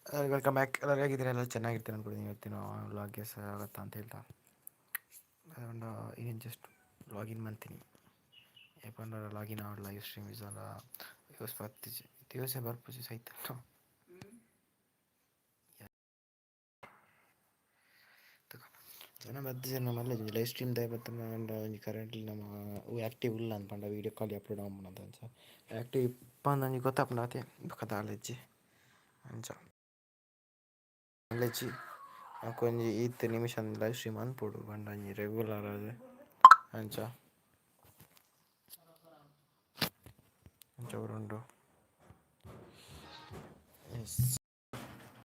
Welcome back. ಎಲ್ಲರೂ ಹೇಗಿದ್ದೀರಾ? ಎಲ್ಲ ಚೆನ್ನಾಗಿರ್ತೀರ ಅನ್ಕೊಂಡಿದ್ದೀನಿ. ಇವತ್ತಿನ ವ್ಲಾಗ್ಗೆ ಸ್ವಾಗತ ಅಂತ ಹೇಳ್ತಾ, ಒಂದು ಈಗೇನು ಜಸ್ಟ್ ಲಾಗಿನ್ ಮಾಡ್ತೀನಿ. ಯಾಕಂದ್ರೆ ಲಾಗಿನ್ ಆವಡ್ ಲೈವ್ ಸ್ಟ್ರೀಮ್ ಇಸಲ್ಲ ಯೂಸ್ ಬರ್ತಿಜಿ, ದಿವಸ ಬರ್ಪುಜಿ ಸೈತ. ಜನ ಬತ್ತಿಜೆರ್ ನಮ್ಮ ಲೈವ್ ಸ್ಟ್ರೀಮ್ ದಾಯೆ ಬತ್ತುಂಡ, ಒಂಜಿ ಕರೆಂಟ್ಲಿ ನಮ ಆ್ಯಕ್ಟಿವ್ ಇಲ್ಲ ಅಂದ್ ಪಂಡ ವೀಡಿಯೋ ಕಾಲ್ ಅಪ್ಲೋಡ್ ಆಪುಂಡು ಅಂಚ. ಆ್ಯಕ್ಟಿವ್ ಇಪ್ಪಂದ ಒಂಜಿ ಗೊತ್ತಾಪುಂಡು ಆತೆ, ಬೊಕ ದಾಲ ಇಜ್ಜಿ ಅಂಚ. ಮಲ್ಲೆಜ್ಜಿ ಒಂಜಿ ಈತ್ ನಿಮಿಷ ಲೈವ್ ಸ್ಟ್ರೀಮ್ ಮನ್ಪೊಡು ಪಂಡ ಒಂಜಿ ರೆಗ್ಯುಲರ್ ಆದ್ ಅಂಚ. ಅಂಚ ಪೂರ ಉಂಡು. ಎಸ್.